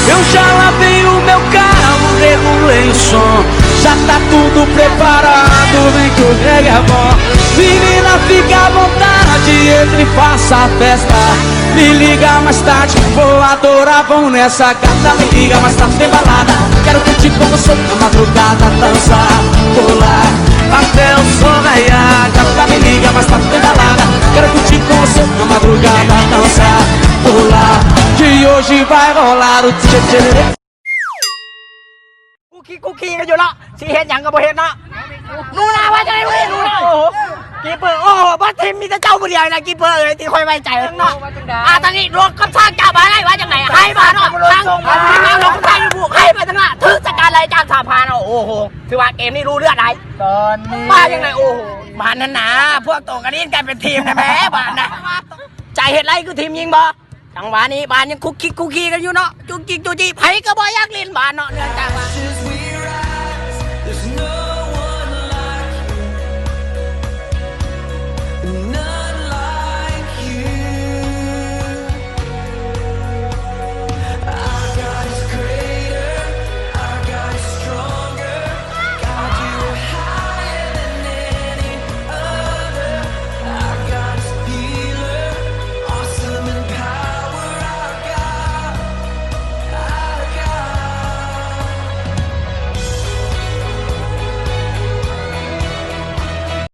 Eu já lavei o meu carro, regulei o som, já tá tudo preparado, vem que o reggae é bom. Menina, fica à vontade, entre e faça a festa. Me liga mais tarde, vou adorar, vão nessa. Gata, me liga mais tarde, tem balada. Quero curtir com você na madrugada, dançar, pular até o sol raiar. Gata, me liga mais tarde, tem balada. Quero curtir com você na madrugada, dançar, pular, que hoje vai rolar o tchê tchê. ຄຸກຄິກຄຸກຄີກັນຢູ່ເນາະ ຊິເຮັດຫຍັງກໍບໍ່ເຮັດເນາະ. ໜູນາວ່າຈັ່ງໃດເວີຍ ໜູນາ ໂອ້ໂຫ ກີເປີ ໂອ້ໂຫ ບໍ່ທີມມີແຕ່ເຈົ້າຜູ້ດຽວນະ ກີເປີເອີຍ ທີ່ຂ້ອຍໄວ້ໃຈເນາະ. ອ່າ ຕອນນີ້ລວມກັບຊາກຈາບາໄດ້ວ່າຈັ່ງໃດ ໃຫ້ມາເນາະ ທາງ ທາງລາວ ລາວໃຕ້ ໃຫ້ມາທາງໜ້າ ຖືກຈັດການໄລ່ຈາກສາພາເນາະ. ໂອ້ໂຫ ຖືວ່າເກມນີ້ຮູ້ເລືອດໄດ໋ ຕອນນີ້ ມາຈັ່ງໃດ. ໂອ້ໂຫ ບາດນັ້ນນະ ພວກໂຕກັນນີ້ກາຍເປັນທີມນະແມ້ ບາດນະ ໃຈເຮັດໄລຄືທີມຍິງບໍ່? ຈັງຫວະນີ້ບາດຍັງຄຸກຄິກຄຸກຄີກັນຢູ່ເນາະ ຈຸກຈິກຈຸກຈິກ ໃຜກໍບໍ່ຢາກຫຼິ້ນບາດເນາະ ເນື່ອງຈາກວ່າ